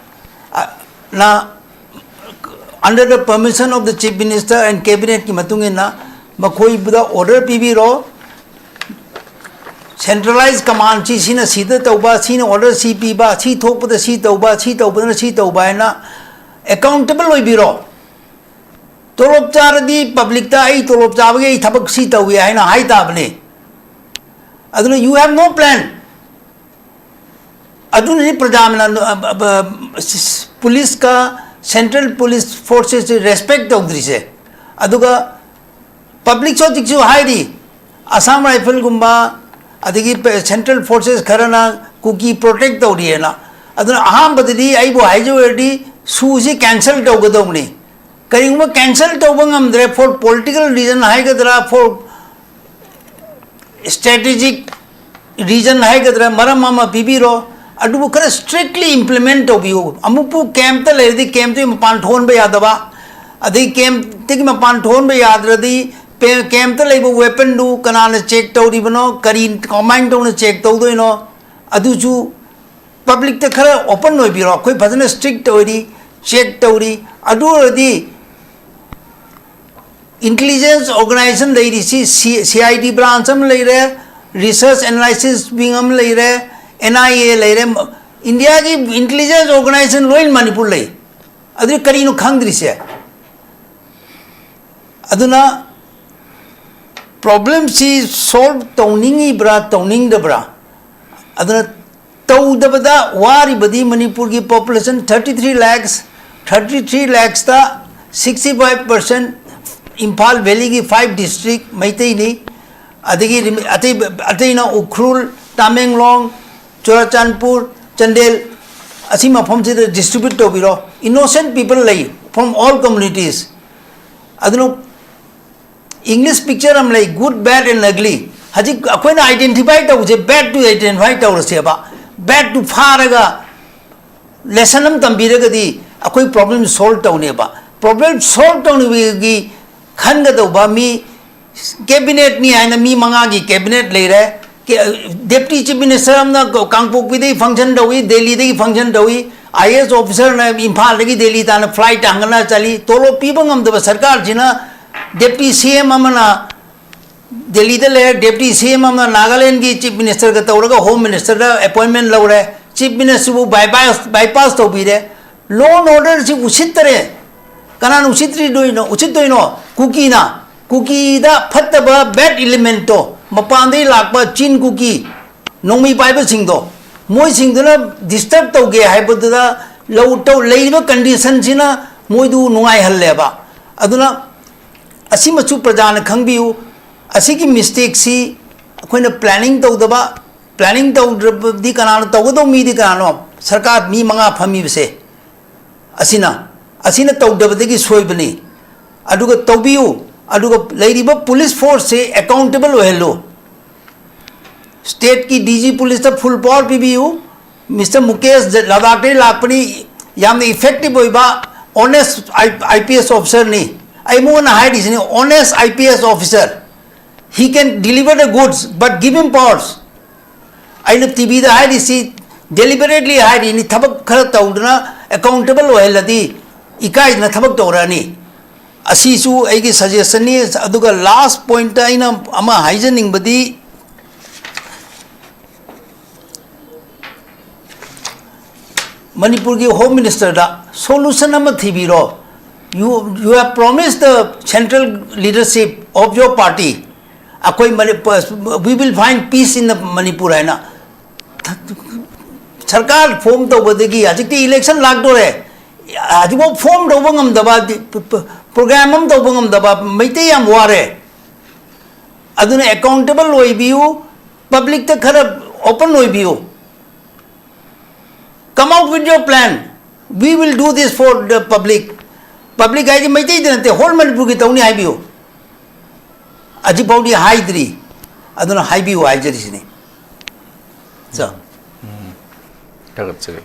ꯑ, ꯅ, under the permission of the Chief Minister and Cabinetꯀꯤ ꯃꯇꯨꯡ ꯏꯟꯅ ꯃꯈꯣꯏꯕꯨꯗ order ꯄꯤꯕꯤꯔꯣ꯫ Centralized commandꯁꯤ ꯁꯤꯅ ꯁꯤꯗ ꯇꯧꯕ, ꯁꯤꯅ order ꯁꯤ ꯄꯤꯕ, ꯁꯤ ꯊꯣꯛꯄꯗ ꯁꯤ ꯇꯧꯕ, ꯁꯤ ꯇꯧꯕꯗꯅ ꯁꯤ ꯇꯧꯕ ꯍꯥꯏꯅ accountable ꯑꯣꯏꯕꯤꯔꯣ꯫ ꯇꯣꯂꯣꯞ ꯆꯥꯔꯗꯤ publicꯇ "ꯑꯩ ꯇꯣꯂꯣꯞ ꯆꯥꯕꯒꯤ ꯑꯩ ꯊꯕꯛ ꯁꯤ ꯇꯧꯏ" ꯍꯥꯏꯅ ꯍꯥꯏ ꯇꯥꯕꯅꯤ꯫ ꯑꯗꯨꯅ you have no plan꯫ ꯑꯗꯨꯅꯅꯤ ꯄ꯭ꯔꯖꯥ ꯃꯅ-, ꯑ, ꯑ, ꯑ, ꯄꯨꯂꯤꯁꯀ central police forcesꯁꯤ respect ꯇꯧꯗ꯭ꯔꯤꯁꯦ꯫ ꯑꯗꯨꯒ publicꯁꯨ ꯍꯧꯖꯤꯛꯁꯨ ꯍꯥꯏꯔꯤ, Assam Rifleꯒꯨꯝꯕ, ꯑꯗꯒꯤ ꯄꯦ-, central forces ꯈꯔꯅ ꯀꯨꯀꯤ protect ꯇꯧꯔꯤꯑꯅ꯫ ꯑꯗꯨꯅ ꯑꯍꯥꯟꯕꯗꯗꯤ ꯑꯩꯕꯨ ꯍꯥꯏꯖꯧ ꯍꯥꯏꯔꯗꯤ SoOꯁꯤ cancel ꯇꯧꯒꯗꯧꯕꯅꯤ꯫ ꯀꯔꯤꯒꯨꯝꯕ cancel ꯇꯧꯕ ꯉꯝꯗ꯭ꯔꯦ, for political reason ꯍꯥꯏꯒꯗ꯭ꯔꯥ, for strategic reason ꯍꯥꯏꯒꯗ꯭ꯔꯥ, ꯃꯔꯝ ꯑꯃ ꯄꯤꯕꯤꯔꯣ, ꯑꯗꯨꯕꯨ ꯈꯔ strictly implement ꯇꯧꯕꯤꯌꯨ꯫ ꯑꯃꯨꯛꯄꯨ campꯇ ꯂꯩꯔꯗꯤ campꯇꯒꯤ ꯃꯄꯥꯟ ꯊꯣꯛꯍꯟꯕ ꯌꯥꯗꯕ, ꯑꯗꯩ campꯇꯒꯤ ꯃꯄꯥꯟ ꯊꯣꯛꯍꯟꯕ ꯌꯥꯗ꯭ꯔꯗꯤ ꯄꯦ-, campꯇ ꯂꯩꯕ weaponꯗꯨ ꯀꯅꯥꯅ check ꯇꯧꯔꯤꯕꯅꯣ, ꯀꯔꯤ, ꯀꯃꯥꯏꯅ ꯇꯧꯅ check ꯇꯧꯗꯣꯏꯅꯣ, ꯑꯗꯨꯁꯨ publicꯇ ꯈꯔ open ꯑꯣꯏꯕꯤꯔꯣ꯫ ꯑꯩꯈꯣꯏ ꯐꯖꯅ strict ꯑꯣꯏꯔꯤ, check ꯇꯧꯔꯤ꯫ ꯑꯗꯨ ꯑꯣꯏꯔꯗꯤ intelligence organization ꯂꯩꯔꯤꯁꯤ, ꯁꯤ-, CID branch ꯑꯃ ꯂꯩꯔꯦ, research analysis wing ꯑꯃ ꯂꯩꯔꯦ, NIA ꯂꯩꯔꯦ꯫ ꯏꯟꯗꯤꯌꯥꯒꯤ intelligence organization ꯂꯣꯏ ꯃꯅꯤꯄꯨꯔ ꯂꯩ꯫ ꯑꯗꯨꯗꯤ ꯀꯔꯤꯅꯣ ꯈꯪꯗ꯭ꯔꯤꯁꯦ? ꯑꯗꯨꯅ problemꯁꯤ solve ꯇꯧꯅꯤꯡꯉꯤꯕ꯭ꯔꯥ, ꯇꯧꯅꯤꯡꯗꯕ꯭ꯔꯥ? ꯑꯗꯨꯅ ꯇꯧꯗꯕꯗ ꯋꯥꯔꯤꯕꯗꯤ ꯃꯅꯤꯄꯨꯔꯒꯤ population thirty three lakhs, thirty three lakhsꯇ sixty five percent Imphal valleyꯒꯤ five district ꯃꯩꯇꯩꯅꯤ꯫ ꯑꯗꯒꯤ ꯔꯤꯝ-, ꯑꯇꯩ, ꯑꯇꯩꯅ ꯎꯈ꯭ꯔꯨꯜ, ꯇꯥꯃꯦꯡꯂꯣꯡ, ꯆꯨꯔꯥꯆꯥꯟꯄꯨꯔ, ꯆꯥꯟꯗꯦꯜ, ꯑꯁꯤ ꯃꯐꯝꯁꯤꯗ distribute ꯇꯧꯕꯤꯔꯣ꯫ Innocent people ꯂꯩ from all communities꯫ ꯑꯗꯨꯅ English picture ꯑꯃ ꯂꯩ, good, bad and ugly꯫ ꯍꯧꯖꯤꯛ ꯑꯩꯈꯣꯏꯅ identify ꯇꯧꯕꯁꯦ, bad two identify ꯇꯧꯔꯁꯦꯕ꯫ Bad two ꯐꯥꯔꯒ lesson ꯑꯃ ꯇꯝꯕꯤꯔꯒꯗꯤ ꯑꯩꯈꯣꯏ problem solve ꯇꯧꯅꯦꯕ꯫ ꯄ꯭ꯔꯣꯕ꯭ꯂꯦꯝ ꯁꯣꯜꯕ ꯇꯧꯅꯕꯒꯤ ꯈꯟꯒꯗꯧꯕ ꯃꯤ ꯀꯦꯕꯤꯅꯦꯠꯅꯤ ꯍꯥꯏꯅ ꯃꯤ ꯃꯉꯥꯒꯤ ꯀꯦꯕꯤꯅꯦꯠ ꯂꯩꯔꯦ꯫ ꯗꯦꯄꯨꯇꯤ ꯆꯤꯐ ꯃꯤꯅꯤꯁꯇꯔ ꯑꯃꯅ ꯀꯥꯡꯄꯣꯛꯄꯤꯗꯒꯤ ꯐꯪꯁꯟ ꯇꯧꯏ, ꯗꯦꯜꯂꯤꯗꯒꯤ ꯐꯪꯁꯟ ꯇꯧꯏ꯫ ꯑꯥꯏ ꯑꯦ ꯑꯦꯁ ꯑꯣꯐꯤꯁꯔꯅ ꯏꯝꯐꯥꯜꯗꯒꯤ ꯗꯦꯜꯂꯤ ꯇꯥꯟꯅ ꯐ꯭ꯂꯥꯏꯠ ꯍꯥꯡꯒꯠꯅ ꯆꯠꯂꯤ꯫ ꯇꯣꯂꯣꯞ ꯄꯤꯕ ꯉꯝꯗꯕ ꯁꯔꯀꯥꯔꯁꯤꯅ ꯗꯦꯄꯨꯇꯤ ꯁꯤ ꯑꯦꯝ ꯑꯃꯅ ꯗꯦꯜꯂꯤꯗ ꯂꯩꯔꯦ, ꯗꯦꯄꯨꯇꯤ ꯁꯤ ꯑꯦꯝ ꯑꯃꯅ ꯅꯥꯒꯥꯂꯦꯟꯒꯤ ꯆꯤꯐ ꯃꯤꯅꯤꯁꯇꯔꯒ ꯇꯧꯔꯒ ꯍꯣꯝ ꯃꯤꯅꯤꯁꯇꯔꯗ ꯑꯦꯄꯣꯏꯟꯃꯦꯟ ꯂꯧꯔꯦ꯫ ꯆꯤꯐ ꯃꯤꯅꯤꯁꯇꯔꯕꯨ ꯕꯥꯏꯄꯥꯁ, ꯕꯥꯏꯄꯥꯁ ꯇꯧꯕꯤꯔꯦ꯫ ꯂꯣ ꯑꯦꯟ ꯑꯣꯔꯗꯔꯁꯤ ꯎꯁꯤꯠꯇꯔꯦ꯫ ꯀꯅꯥꯅ ꯎꯁꯤꯠꯇ꯭ꯔꯤꯗꯣꯏꯅꯣ, ꯎꯁꯤꯠꯇꯣꯏꯅꯣ? ꯀꯨꯀꯤꯅ꯫ ꯀꯨꯀꯤꯗ ꯐꯠꯇꯕ ꯕꯦꯗ ꯏꯂꯤꯃꯦꯟꯠꯇꯣ, ꯃꯄꯥꯟꯗꯒꯤ ꯂꯥꯛꯄ ꯆꯤꯟ ꯀꯨꯀꯤ, ꯅꯣꯡꯃꯩ ꯄꯥꯏꯕꯁꯤꯡꯗꯣ, ꯃꯣꯏꯁꯤꯡꯗꯨꯅ ꯗꯤꯁꯇꯔꯕ ꯇꯧꯒꯦ ꯍꯥꯏꯕꯗꯨꯗ ꯂꯧ ꯇꯧ-, ꯂꯩꯔꯤꯕ ꯀꯟꯗꯤꯁꯟꯁꯤꯅ ꯃꯣꯏꯗꯨ ꯅꯨꯡꯉꯥꯏꯍꯜꯂꯦꯕ꯫ ꯑꯗꯨꯅ ꯑꯁꯤꯃꯁꯨ ꯄ꯭ꯔꯖꯥꯅ ꯈꯪꯕꯤꯌꯨ꯫ ꯑꯁꯤꯒꯤ ꯃꯤꯁꯇꯦꯛꯁꯤ ꯑꯩꯈꯣꯏꯅ ꯄ꯭ꯂꯥꯅꯤꯡ ꯇꯧꯗꯕ, ꯄ꯭ꯂꯥꯅꯤꯡ ꯇꯧꯗ꯭ꯔꯕꯗꯤ ꯀꯅꯥꯅꯣ, ꯇꯧꯒꯗꯧ ꯃꯤꯗꯤ ꯀꯅꯥꯅꯣ? ꯁꯔꯀꯥꯔ ꯃꯤ ꯃꯉꯥ ꯐꯝꯃꯤꯕꯁꯦ꯫ ꯑꯁꯤꯅ, ꯑꯁꯤꯅ ꯇꯧꯗꯕꯗꯒꯤ ꯁꯣꯏꯕꯅꯤ꯫ ꯑꯗꯨꯒ ꯇꯧꯕꯤꯌꯨ꯫ ꯑꯗꯨꯒ ꯂꯩꯔꯤꯕ ꯄꯨꯂꯤꯁ ꯐꯣꯔꯁꯁꯦ ꯑꯦꯀꯥꯎꯟꯇꯦꯕꯜ ꯑꯣꯏꯍꯜꯂꯨ꯫ ꯁ꯭ꯇꯦꯠꯀꯤ ꯗꯤ ꯖꯤ ꯄꯨꯂꯤꯁꯇ ꯐꯨꯜ ꯄꯥꯋꯔ ꯄꯤꯕꯤꯌꯨ꯫ ꯃꯤꯁꯇꯔ ꯃꯨꯀꯦꯁ ꯖ-, ꯂꯗꯥꯈꯇꯒꯤ ꯂꯥꯛꯄꯅꯤ, ꯌꯥꯝꯅ ꯏꯐꯦꯛꯇꯤꯚ ꯑꯣꯏꯕ ꯑꯣꯅꯦꯁ ꯑꯥꯏ ꯄꯤ ꯑꯦꯁ ꯑꯣꯐꯤꯁꯔꯅꯤ꯫ ꯑꯩ ꯃꯉꯣꯟꯗ ꯍꯥꯏꯔꯤꯁꯤꯅꯤ, honest I P S officer, he can deliver the goods, but give him powers. ꯑꯩꯅ ꯇꯤ ꯚꯤꯗ ꯍꯥꯏꯔꯤꯁꯤ, ꯗꯦꯂꯤꯕꯔꯦꯠꯂꯤ ꯍꯥꯏꯔꯤꯅꯤ, ꯊꯕꯛ ꯈꯔ ꯇꯧꯗꯅ ꯑꯦꯀꯥꯎꯟꯇꯦꯕꯜ ꯑꯣꯏꯍꯜꯂꯗꯤ ꯏꯀꯥꯏꯗꯅ ꯊꯕꯛ ꯇꯧꯔꯛꯑꯅꯤ꯫ ꯑꯁꯤꯁꯨ ꯑꯩꯒꯤ ꯁꯖꯦꯁꯟꯅꯤ꯫ ꯑꯗꯨꯒ ꯂꯥꯁ ꯄꯣꯏꯟꯠꯇ ꯑꯩꯅ ꯑꯃ ꯍꯥꯏꯖꯅꯤꯡꯕꯗꯤ, ꯃꯅꯤꯄꯨꯔꯒꯤ ꯍꯣꯝ ꯃꯤꯅꯤꯁꯇꯔꯗ ꯁꯣꯂꯨꯁꯟ ꯑꯃ ꯊꯤꯕꯤꯔꯣ꯫ You, you have promised the central leadership of your party, ꯑꯩꯈꯣꯏ money-, we will find peace in the Manipur ꯍꯥꯏꯅ꯫ ꯁꯔꯀꯥꯔ ꯐꯣꯝ ꯇꯧꯕꯗꯒꯤ ꯍꯧꯖꯤꯛꯇꯤ ꯏꯂꯦꯛꯁꯟ ꯂꯥꯛꯇꯣꯔꯦ, ꯍꯧꯖꯤꯛꯐꯥꯎ ꯐꯣꯝ ꯇꯧꯕ ꯉꯝꯗꯕ, ꯄ꯭ꯔꯣꯒ꯭ꯔꯥꯝ ꯑꯃ ꯇꯧꯕ ꯉꯝꯗꯕ ꯃꯩꯇꯩ ꯌꯥꯝ ꯋꯥꯔꯦ꯫ ꯑꯗꯨꯅ ꯑꯦꯀꯥꯎꯟꯇꯦꯕꯜ ꯑꯣꯏꯕꯤꯌꯨ, ꯄꯕ꯭ꯂꯤꯛꯇ ꯈꯔ open ꯑꯣꯏꯕꯤꯌꯨ꯫ Come out with your plan. We will do this for the public. Public ꯍꯥꯏꯗꯤ ꯃꯩꯇꯩꯗ ꯅꯠꯇꯦ, ꯍꯣꯜ ꯃꯅꯤꯄꯨꯔꯒꯤ ꯇꯧꯅꯤ ꯍꯥꯏꯕꯤꯌꯨ꯫ ꯍꯧꯖꯤꯛꯐꯥꯎꯗꯤ ꯍꯥꯏꯗ꯭ꯔꯤ, ꯑꯗꯨꯅ ꯍꯥꯏꯕꯤꯌꯨ ꯍꯥꯏꯖꯔꯤꯁꯤꯅꯤ꯫ ꯁꯥꯔ꯫ ꯊꯥꯒꯠꯆꯔꯤ꯫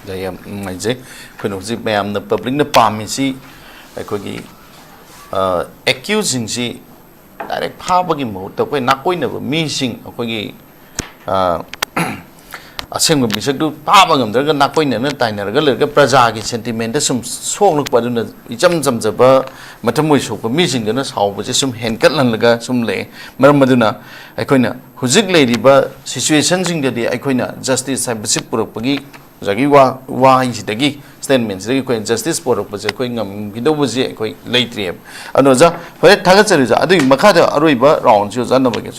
ꯑꯣꯖꯥ, ꯌꯥꯝ ꯅꯨꯡꯉꯥꯏꯖꯩ꯫ ꯑꯩꯈꯣꯏꯅ ꯍꯧꯖꯤꯛ ꯃꯌꯥꯝꯅ, ꯄꯕ꯭ꯂꯤꯛꯅ ꯄꯥꯝꯃꯤꯁꯤ ꯑꯩꯈꯣꯏꯒꯤ ꯑꯦꯀ꯭ꯌꯨꯁꯁꯤꯡꯁꯤ ꯗꯥꯏꯔꯦꯛ ꯐꯥꯕꯒꯤ ꯃꯍꯨꯠꯇ ꯑꯩꯈꯣꯏ ꯅꯥꯀꯣꯏꯅꯕ ꯃꯤꯁꯤꯡ, ꯑꯩꯈꯣꯏꯒꯤ ꯑ, ꯑꯁꯦꯡꯕ ꯃꯤꯁꯛꯇꯨ ꯐꯥꯕ ꯉꯝꯗ꯭ꯔꯒ ꯅꯥꯀꯣꯏꯅꯅ ꯇꯥꯏꯅꯔꯒ ꯂꯩꯔꯒ ꯄ꯭ꯔꯖꯥꯒꯤ ꯁꯦꯟꯇꯤꯃꯦꯟꯗ ꯁꯨꯝ ꯁꯣꯛꯂꯛꯄ, ꯑꯗꯨꯅ ꯏꯆꯝ ꯆꯝꯖꯕ ꯃꯊꯃꯣꯏ ꯁꯣꯛꯄ ꯃꯤꯁꯤꯡꯗꯨꯅ ꯁꯥꯎꯕꯁꯦ ꯁꯨꯝ ꯍꯦꯟꯒꯠꯍꯜꯂꯒ ꯁꯨꯝ ꯂꯩ꯫ ꯃꯔꯝ ꯑꯗꯨꯅ ꯑꯩꯈꯣꯏꯅ ꯍꯧꯖꯤꯛ ꯂꯩꯔꯤꯕ ꯁꯤꯆꯨꯋꯦꯁꯟꯁꯤꯡꯗꯗꯤ ꯑꯩꯈꯣꯏꯅ ꯖꯁꯇꯤꯁ ꯍꯥꯏꯕꯁꯤ ꯄꯨꯔꯛꯄꯒꯤ ꯉꯁꯥꯏꯒꯤ ꯋꯥ ꯋꯥꯍꯩꯁꯤꯗꯒꯤ, ꯁ꯭ꯇꯦꯠꯃꯦꯟꯁꯤꯗꯒꯤ ꯑꯩꯈꯣꯏꯅ ꯖꯁꯇꯤꯁ ꯄꯨꯔꯛꯄꯁꯦ ꯑꯩꯈꯣꯏ ꯉꯝꯈꯤꯗꯧꯕꯁꯦ ꯑꯩꯈꯣꯏ ꯂꯩꯇ꯭ꯔꯤꯑꯕ꯫ ꯑꯗꯣ ꯑꯣꯖꯥ, ꯐꯔꯦ, ꯊꯥꯒꯠꯆꯔꯤ ꯑꯣꯖꯥ꯫ ꯑꯗꯨꯒꯤ ꯃꯈꯥꯗ ꯑꯔꯣꯏꯕ ꯔꯥꯎꯟꯁꯤ ꯑꯣꯖꯥ ꯅꯝꯕꯔꯒꯤ